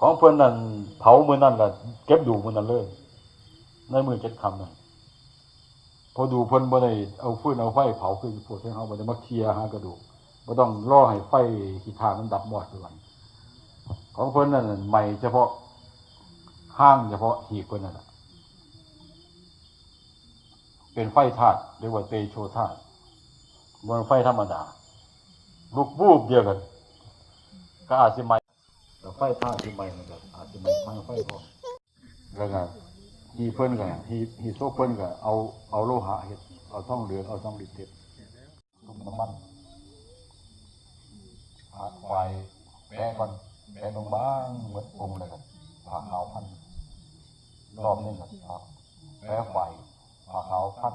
ຂອງເພິ່ນນັ້ນເຜົາມື້ນັ້ນລະເກັບດູກມື້ນັ້ນເລີຍ ໃນມື້ເຈັດຄ່ຳນັ້ນ. ເພາະດູກເພິ່ນບໍ່ໄດ້ເອົາຟືນເອົາໄຟເຜົາຄືພວກເຮົາ ບໍ່ໄດ້ມາເຄຍຫາກະດູກ ບໍ່ຕ້ອງລໍໃຫ້ໄຟຂີ້ຂ້ານມັນດັບມອດຄືກັນ. ຂອງເພິ່ນນັ້ນໄໝ້ສະເພາະຮາງ ສະເພາະຮີບເພິ່ນນັ້ນລະ ເປັນໄຟທາດ ເອີ້ນວ່າເຕໂຊທາດ ບໍ່ແມ່ນໄຟທຳມະດາ ລຸກວູບດຽວກັນ ກະອາດຊິໄໝ້ ແລ້ວໄຟທາດທີ່ໄໝ້ນັ້ນກະອາດຊິໄໝ້ທາງໄຟພ້ອມ. ແລ້ວກະ ທີ່ເພິ່ນກະ ທີ່ ທີ່ສົບເພິ່ນກະເອົາ ເອົາໂລຫະເຮັດ ເອົາທອງເຫຼືອງ ເອົາທອງລິດເຮັດ ຕົ້ມນ້ຳມັນ ຜ້າຝ້າຍແປະກ່ອນ ແປະບາງໆ ໝົດອົງ ແລ້ວກະຜ້າຂາວພັນ ລອບໜຶ່ງກະຜ້າ ແປະຝ້າຍ ຜ້າຂາວພັນ.